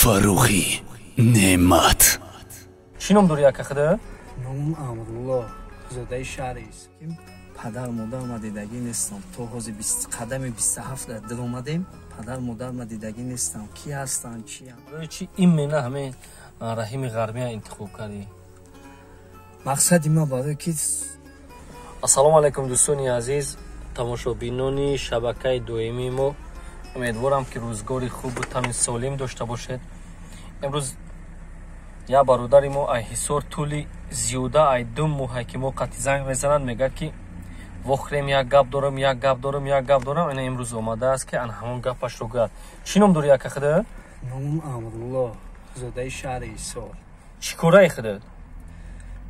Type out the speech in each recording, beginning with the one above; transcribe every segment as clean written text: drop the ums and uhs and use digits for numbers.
Фаррухӣ Неъмат. Чӣ ном дорӣ, ака, худа? Номам Амрулло, зодаи шаҳри Исо. Падар модарма дидагӣ нестам. То ҳозир қадами 27 дар омадем, падар модарма дидагӣ нестам. Кӣ ҳастанд, чиям? Барои чӣ именно ҳамин Раҳими Ғармия интихоб кардӣ? Мақсади ман барои ки Ассалому алайкум, дӯстони азиз, тамошобинони шабакаи доимии мо. Умедворам, ки рӯзгори хубу тани солим дошта бошед. Имрӯз як бародари мо ай Ҳисор тӯли зиёда ай 2 моҳе ки мо қатъи занг мезанад, мегӯяд, ки вохӯрем, як гап дорам, як гап дорам, як гап дорам. Ина имрӯз омадааст, ки ана ҳамон гапашро гӯяд. Чӣ ном дорӣ, ака, худа? Номам Амрулло, зодаи шаҳри Исо. Чӣ кораи худат?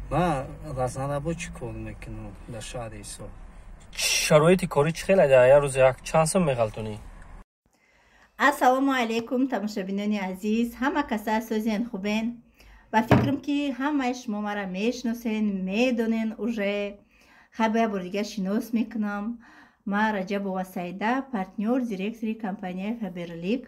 Ман разнорабочий кор мекунам дар шаҳри Исо. Шароити корӣ чӣ хел? Як рӯз як чанд сом меғалтонӣ? Ассалому алайкум, тамошобинони азиз, ҳама каса созен, хубен? Ба фикрам, ки ҳамаи шумо мара мешиносен, медонен уже. Хай, ба як бори дигар шинос мекунам. Ман Раҷабова Саида, партнёр, директори компанияи Фаберлик.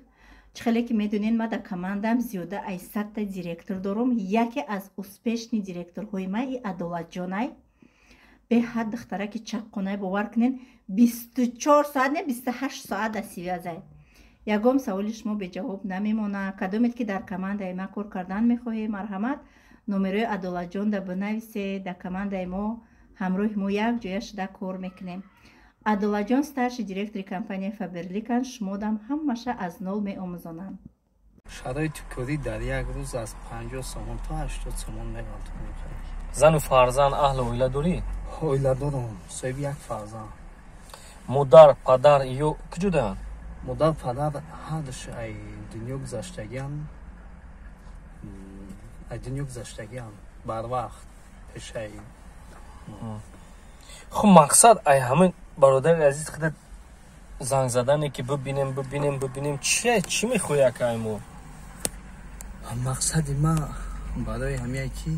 Чӣ хеле ки медонен, ман дар командам зиёда ай 100-та директор дорум. Яке аз успешный директорҳои ман и Адолатҷонай. Беҳад духтараки чаққонай, бовар кунен, 24 соат не, 28 соат дар связь ай. Ягон саволи шумо беҷавоб намемонад. Кадомед ки дар командаи ман кор кардан мехоҳед, марҳамат, номерои Адолатҷонда бинависед. Дар командаи мо ҳамроҳи мо як ҷоя шуда кор мекунем. Адолатҷон старший директори компанияи Фаберликан, шумодам ҳамаша аз нол меомӯзонанд. Шароити корӣ дар як рӯз аз 50 сомон то 80 сомон меғалтонем. Зану фарзанд, аҳлу оила дорӣ? Оила дорам, соҳиби як фарзанд. Модар, падар ё куҷодаанд? Модар, падар ҳардуш ай дунё гузаштагиам, ай дунё гузаштагиам барвақт, пешаи. Хуб, мақсад ай ҳамин бародари азиз худат занг задане, ки бибинем, бибинем, бибинем, чия, чӣ мехоҳӣ, ака, ай мо? Мақсади ман барои ҳамие ки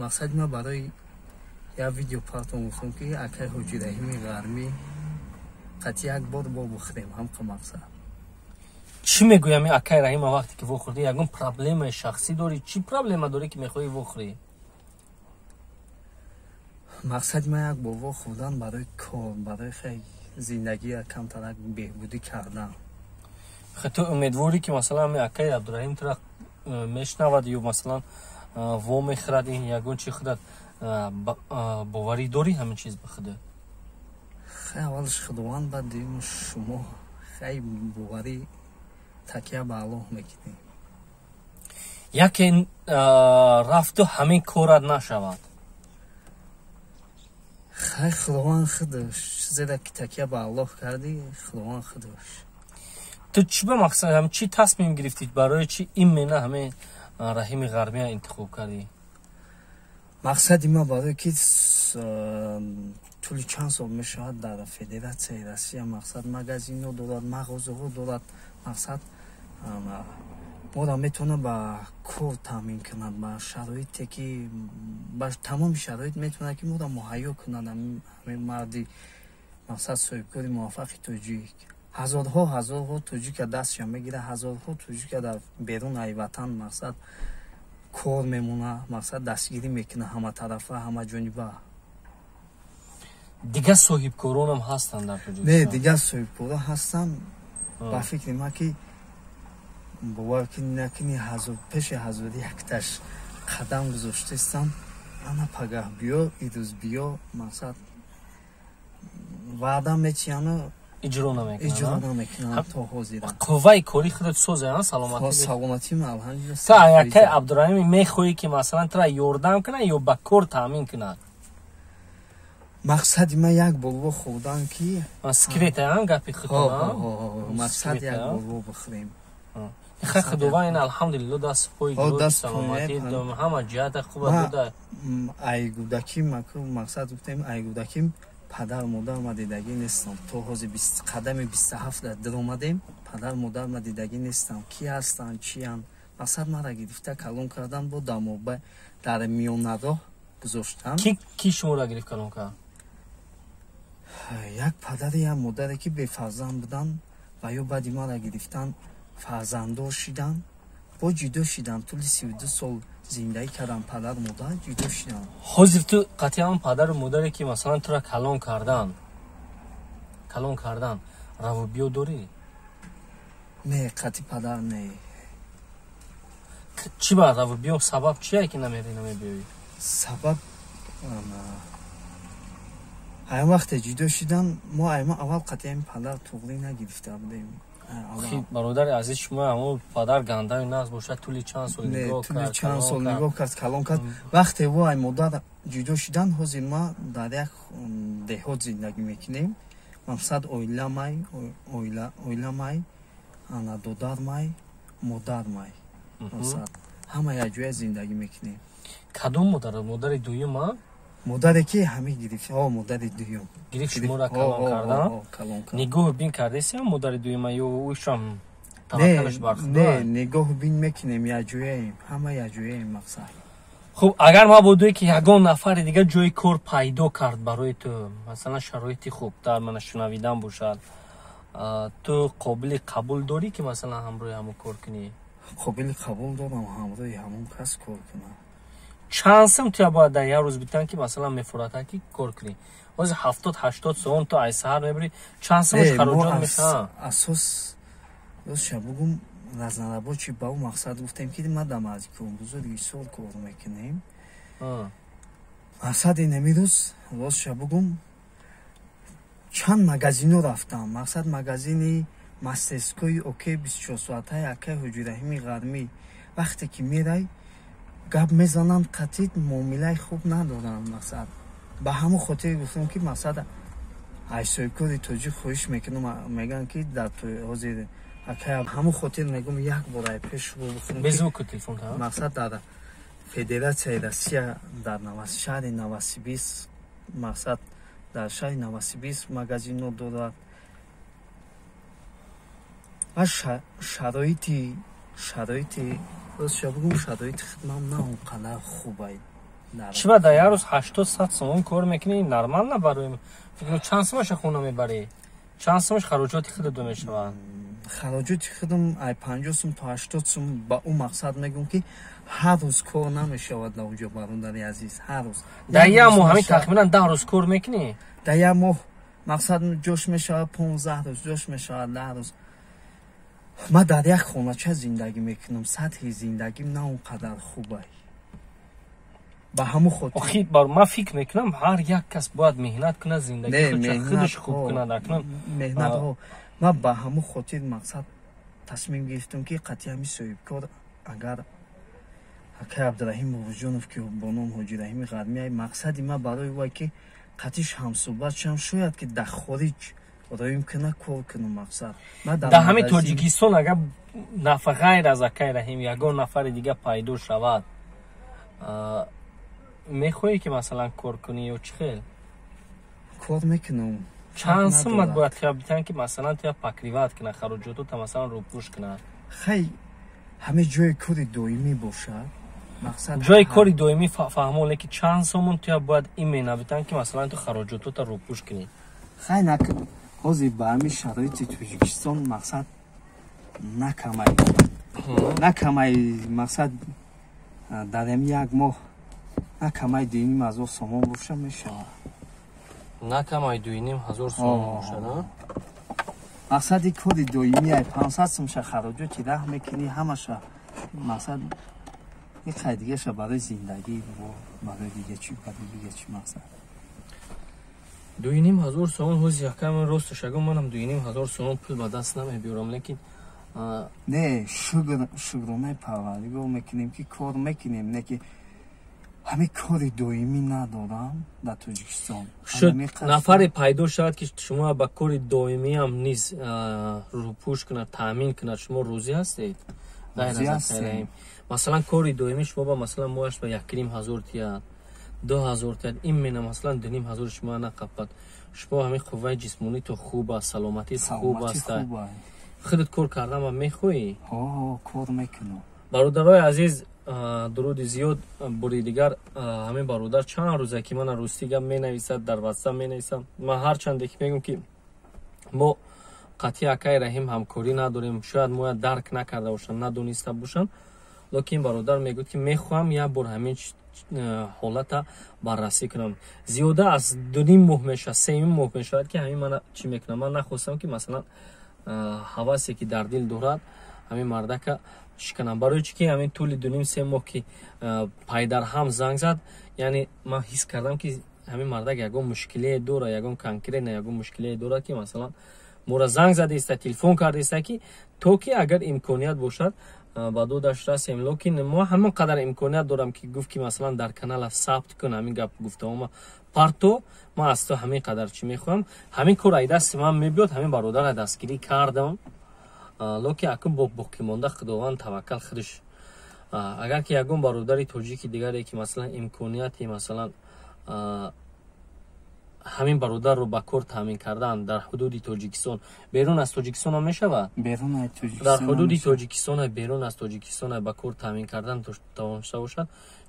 мақсади ман барои як видео партом гуфтам, ки акай Ҳоҷи Раҳими Ғармӣ қатъи як бор бо бихӯрем, ҳамқа мақсад. Чӣ мегӯям, акай Раҳима вақте ки вохӯрдӣ, ягон проблемаи шахсӣ дорӣ? Чӣ проблема дорӣ, ки мехоҳӣ вохӯрӣ? Мақсади ман як бор вохӯрдан барои кор, барои хай зиндагия камтарак беҳбудӣ кардан. Хе, ту умедворӣ, ки масалан ҳами акаи Абдураҳим тура мешунавад ё масалан во мехӯрад? Ин ягон чи худат боварӣ дорӣ ҳамин чиз ба худат? Хай, аввалаш Худованд, баъд дуюм шумо. Хай, боварӣ, такя ба Аллоҳ мекунем. Яке рафту ҳамин корат нашавад? Хай, Худованд худаш, зеро ки такя ба Аллоҳ кардӣ, Худованд худаш. Ту чӣ ба мақсад, ҳам чӣ тасмим гирифтӣ, барои чӣ именно ҳамин Раҳими Ғармия интихоб кардӣ? Мақсади ман барое ки тӯли чанд сол мешавад дар Федератсияи Россия, мақсад, магазинҳо дорад, мағозаҳо дорад, мақсад, моро метавонад ба кор таъмин кунад, ба шароите ки ба тамоми шароит метавонад ки моро муҳайё кунад. Ҳамин марди, мақсад, соҳибкори муваффақи тоҷик ҳазорҳо, ҳазорҳо тоҷика дастша мегирад, ҳазорҳо тоҷика дар берун ай ватан, мақсад, кор мемона, мақсад, дастгирӣ мекунад ҳаматарафа, ҳамаҷониба. Дигар соҳибкоронам ҳастанд дар Тоҷикистон? Не, дигар соҳибкорон ҳастанд, ба фикри ман, ки бовар ки накунӣ, пеши ҳазори якташ қадам гузоштаистам. Ана пагаҳ биё, ирӯз биё, мақсад, ваъда метиҳану иҷро намекунанд. Иҷро намекунанд то ҳозира. Қувваи кори худат соза, саломатӣ? Саломатим, алҳамдулилла. Та якай Абдураҳими мехоҳӣ, ки масалан тура ёрдам кунад ё ба кор таъмин кунад? Мақсади ман як бор вохӯрдан ки Секрет а гапи худтон? Мақсад як бор вобихӯрем. Хай, Худованд ин, алҳамдулилло, даст пои саломатӣ ҳама ҷиҳата хуба дода. Ай гудаким, мақсад гуфтем, ай гудаким падар модарма дидагӣ нестам. То ҳозир қадами 27 дар омадем, падар модарма дидагӣ нестам. Кӣ ҳастанд, чиянд? Мақсад, мара гирифта калон кардан, бо дамоба дар миёнароҳ гузоштан. Ки шуморо гирифт, калон кард? Як падаре, як модаре, ки бефарзанд буданд ва ё баъди мара гирифтан. Фарзанддор шидам, бо ҷудо шидам. Тӯли 32 сол зиндагӣ кардам, падару модар ҷудо шидам. Ҳозир ту қатъиан падару модаре ки масалан тура калон кардан раву биё дорӣ? Не, қатъи падар не. Чӣ ба раву биё? Сабаб чие ки намери, намебиёӣ? Сабаб, ҳамин вақте ҷудо шидан, мо айма аввал қатъи ҳамин падар туғрӣ нагирифта будем. Бародари азиз, шумо ҳамон падар гандаю нағз бошад, тӯли чанд сол нигоҳ кард, чанд сол нигоҳ кард, калон кард. Вақте ӯ ай модар ҷудо шидан, ҳозир ма дар як деҳот зиндагӣ мекунем. Мақсад оиламай, оиламай, ана додармай, модармай. Мақсад ҳама якҷоя зиндагӣ мекунем. Кадом модар? Модари дуюм, а? Модаре ки ҳамин гирифт, о, модари дуюм. Гирифт шуморо калон кардан? Нигоҳу бин кардесиам модари дуюма ё ӯшам таваккалаш бар Худо? Не, нигоҳу бин мекунем, якҷояем, ҳама якҷояем мақсад. Хуб, агар мабодое ки ягон нафари дигар ҷои кор пайдо кард барои ту, масалан шароити хубтар, мана шунавидан бошад, ту қобили қабул дорӣ ки масалан ҳамроҳи ҳамон кор кунӣ? Қобили қабул дорам ҳамроҳи ҳамон кас кор кунам. Чанд сум туя бояд дар як рӯз битан ки масалан мефурата ки кор кунӣ? Ҳозир 70-80 сомон ту ай саҳар мебирӣ, чанд сумаш хароҷот мешавад? Асос ростша бугум, разнорабочий ба ӯ мақсад гуфтем ки ма дар мардикорбузурги сол кор мекунем. Мақсад инами рӯз, ростша бугум, чанд магазино рафтам. Мақсад магазини мастерскои окей 24 соатаи акай Ҳоҷираҳими Ғармӣ. Вақте ки мерай, гап мезананд, қатъи муомилаи хуб надоранд. Мақсад ба ҳамон хотир гуфтам ки мақсад ай соҳибкори тоҷик хоҳиш мекунам, мегӯям ки дар ҳозир акай ҳамон хотир мегӯм, як бор ай пеш мақсад дар Федератсияи Россия, дар шаҳри Новосибирск, мақсад дар шаҳри Новосибирск магазино дорад ва шароити, ростша бугум, шароити хидмат на он қадар хубай. Чӣ ба дар як рӯз 80-100 сомон кор мекунӣ? Нормал на барои фикр. Чанд сумаша хона мебарӣ? Чанд сумаш хароҷоти худато мешавад? Хароҷоти худам ай 50 сум то 80 сум. Ба ӯ мақсад мегӯм ки ҳар рӯз кор намешавад дар онҷо, бародари азиз, ҳар рӯз. Дар як моҳ ҳамин тахминан 10 рӯз кор мекунӣ? Дар як моҳ мақсад ҷош мешавад 15 рӯз, ҷош мешавад 10 рӯз. Ман дар як хонача зиндагӣ мекунам, сатҳи зиндагим на он қадар хубай, ба ҳамон хотир. Охи ман фикр мекунам, ҳар як кас бояд меҳнат кунад, зиндагии худаш хуб кунад. Акнун меҳнатҳо, ман ба ҳамон хотир мақсад тасмим гирифтам ки қатъи ҳамин соҳибкор, агар акай Абдураҳим Бобоҷонов, ки бо ном Ҳоҷираҳими Ғармия, мақсади ман барои вай ки қатъиш ҳамсӯҳбат шавам, шояд ки дар хориҷ роим куна, кор кунам, мақсад. Дар ҳамин Тоҷикистон агар ғайр аз акай Раҳим ягон нафари дига пайдо шавад, мехоҳӣ ки масалан кор кунӣ ё чӣ хел? Кор мекунам. Чанд сумат бояд хия битан ки масалан туя покрывать кунад хароҷотота, масалан рӯпӯш кунад? Хай, ҳамин ҷои кори доимӣ бошад, мақсад. Ҷои кори доимӣ фаҳмон, лекин чанд сомон туя бояд именно битан ки масалан ту хароҷотота рӯпӯш кунӣ? Хай, ҳозир ба ҳамин шароити Тоҷикистон мақсад на камай мақсад дар ҳамин як моҳ на камай 2500 сомон боша, мешавад. На камай 2500 сомон бошад? Мақсади кори доимӣ ай 500 сумша хароҷоти раҳ мекунӣ ҳамаша, мақсад ин хай дигаша барои зиндагӣ, барои дига чи, барои дига чи, мақсад. 2500 сомон ҳози якам, росту шагом, манам 2500 сомон пул ба даст намебиёрам, лекин Не, шукр, шукронаи Парвардигор мекунем ки кор мекунем, не ки ҳамин кори доимӣ надорам дар Тоҷикистон. Шуд, нафаре пайдо шавад ки шумо ба кори доимиам низ рӯпӯш кунад, таъмин кунад, шумо розӣ ҳастед? Масалан, кори доимӣ шумо ба масалан моҳаш ба 1500 тияд, 2000 тияд, именно масалан 2500 шумо нақапад, шумо ҳамин қувваи ҷисмонито хуб аст, саломатит хуб аст, худат кор кардан ба мехоҳӣ? Кор мекунам. Бародарои азиз, дуруди зиёд бори дигар. Ҳамин бародар чанд рӯза ки мана рӯстӣ гап менависад, дар ватсап менависам. Ман ҳарчанде ки мегӯм ки мо қатъи акаи Раҳим ҳамкорӣ надорем, шояд моя дарк накарда бошанд, надониста бошанд, лекин бародар мегӯяд, ки мехоҳам як бор ҳамин ҳолата баррасӣ кунам. Зиёда аз 2.5 моҳ мешавад, 3 моҳ мешавад, ки ҳамин мана чӣ мекунам. Ман нахостам, ки масалан ҳавасе, ки дар дил дорад, ҳамин мардака шиканам. Барои чӣ ки ҳамин тӯли 2.5-3 моҳ, ки пайдарҳам занг зад, яъне ман ҳис кардам, ки ҳамин мардак ягон мушкилие дорад, ягон конкретно ягон мушкилие дорад, ки масалан моро занг задаиста, телефон кардаиста, ки то ки агар имконият бошад, ба додаш расем. Лекин мо ҳамон қадар имконият дорам, ки гуфт, ки масалан дар канала сабт кун, ҳамин гап гуфтаома парто, ман аз ту ҳамин қадар чӣ мехоҳам, ҳамин кор ай дасти ман мебиёд. Ҳамин бародарро дастгирӣ кардам, лекин акун бо боқимонда Худованд таваккал худаш. Агар ки ягон бародари тоҷики дигаре, ки масалан имконияти масалан ҳамин бародарро ба кор таъмин кардан дар ҳудуди Тоҷикистон, берун аз Тоҷикистон ҳам мешавад, дар ҳудуди Тоҷикистон, берун аз Тоҷикистон ба кор таъмин кардан тавониста бошад,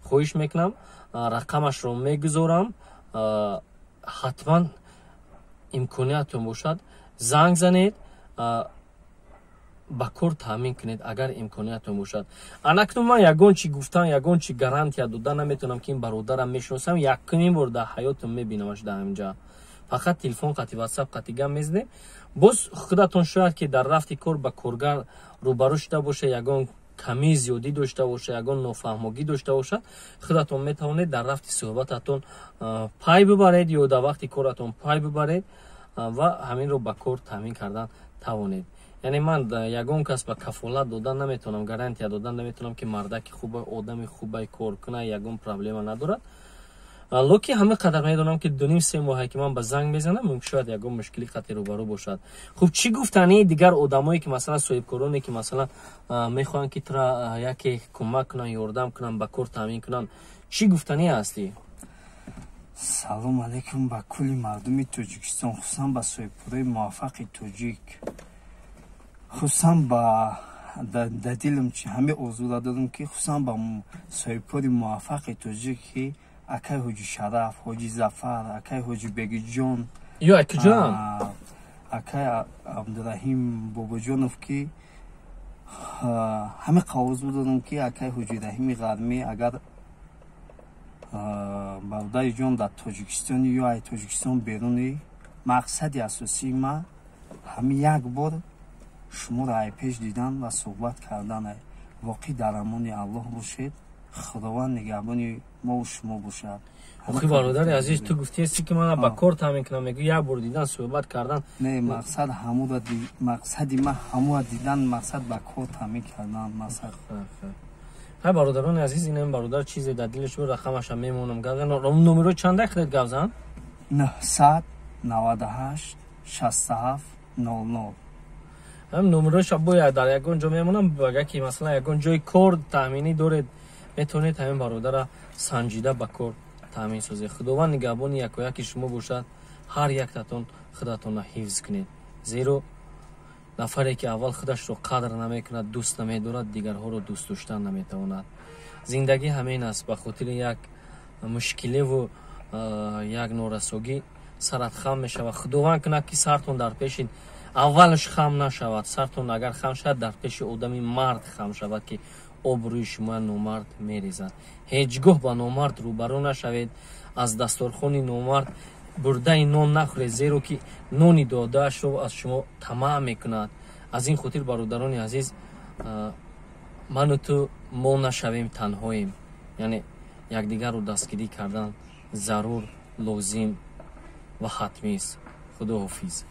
хоҳиш мекунам, рақамашро мегузорам, ҳатман имкониятон бошад, занг занед, ба кор таъмин кунед, агар имкониятон бошад. Анакнун ман ягон чи гуфтан, ягон чи гарантия дода наметавонам, ки ин бародарам мешиносам, якумин бор дар ҳаётам мебинамаш дар ҳаминҷа, фақат телефон қати, ватсап қати гап мезанем. Боз худатон шояд ки дар рафти кор ба коргар рӯбарӯ шуда боша, ягон камии зиёдӣ дошта боша, ягон нофаҳмогӣ дошта бошад, худатон метавонед дар рафти суҳбататон пай бибаред ё дар вақти коратон пай бибаред ва ҳаминро ба кор таъмин кардан тавонед. Яъне ман ягон кас ба кафолат додан наметавонам, гарантия додан наметавонам, ки мардаки хуба, одами хубай, кор куна, ягон проблема надорад. Лекин ҳама қадар медонам, ки 2.5-3 моҳе ки ман ба занг мезанам, мумкин шояд ягон мушкили қати рӯбарӯ бошад. Хуб, чӣ гуфтани дигар одамое, ки масалан соҳибкороне, ки масалан мехоҳанд, ки тура яке кӯмак кунанд, ёрдам кунанд, ба кор таъмин кунанд, чӣ гуфтанӣ ҳастӣ? Салом алейкум ба кулли мардуми Тоҷикистон, хусусан ба соҳибкорои муваффақи тоҷик, хусусан ба дар дилам чи ҳаме орзура дорам, ки хусусан ба соҳибкори муваффақи тоҷик, ки акай Ҳоҷи Шараф, Ҳоҷи Зафар, акай Ҳоҷи Бегиҷон, ё акиҷон, акай Абдураҳим Бобоҷонов, ки ҳаме орзу дорам, ки акай Ҳоҷи Раҳими Ғармӣ, агар бародари ҷон дар Тоҷикистони ё ай Тоҷикистон беруни, мақсади асосии ма ҳами як бор шуморо айпеш дидан ва суҳбат кардан. Воқеъ дар амони Аллоҳ бошед, Худованд нигаҳбони мову шумо бошад. Охи, бародари азиз, ту гуфтиести, ки мана ба кор таъмин кунам, мегӯ як бор дидан, суҳбат кардан. Не, мақсад ҳамура, мақсади ма ҳамура дидан, мақсад ба кор таъмин кардан, мақсад. Ҳай, бародарони азиз, инам бародар чизе дар дилаш буд, рақамаша мемонам. Гап зан, номеро чанда худат гап зан. 998 67 00. Ҳам номероша бояд дар ягон ҷо мемонам. Агар ки масалан ягон ҷои кор таъминӣ доред, метавонед ҳамин бародара санҷида ба кор таъмин созед. Худованд нигаҳбони якояки шумо бошад. Ҳар яктатон худатонро ҳифз кунед, зеро нафаре ки аввал худашро қадр намекунад, дӯст намедорад, дигарҳоро дӯст доштан наметавонад. Зиндагӣ ҳамин аст. Ба хотири як мушкилеву як норасогӣ сарат хам мешавад. Худованд кунад, ки сартон дар пеши аввалаш хам нашавад. Сартон агар хам шавад, дар пеши одами мард хам шавад, ки обрӯи шумо номард мерезад. Ҳеҷ гоҳ ба номард рӯбарӯ нашавед, аз дасторхони номард бурдаи нон нахӯред, зеро ки нони додаашро аз шумо тамаъ мекунад. Аз ин хотир, бародарони азиз, ману ту мо нашавем танҳоем, яъне якдигарро дастгирӣ кардан зарур, лозим ва ҳатмист. Худоҳофиз.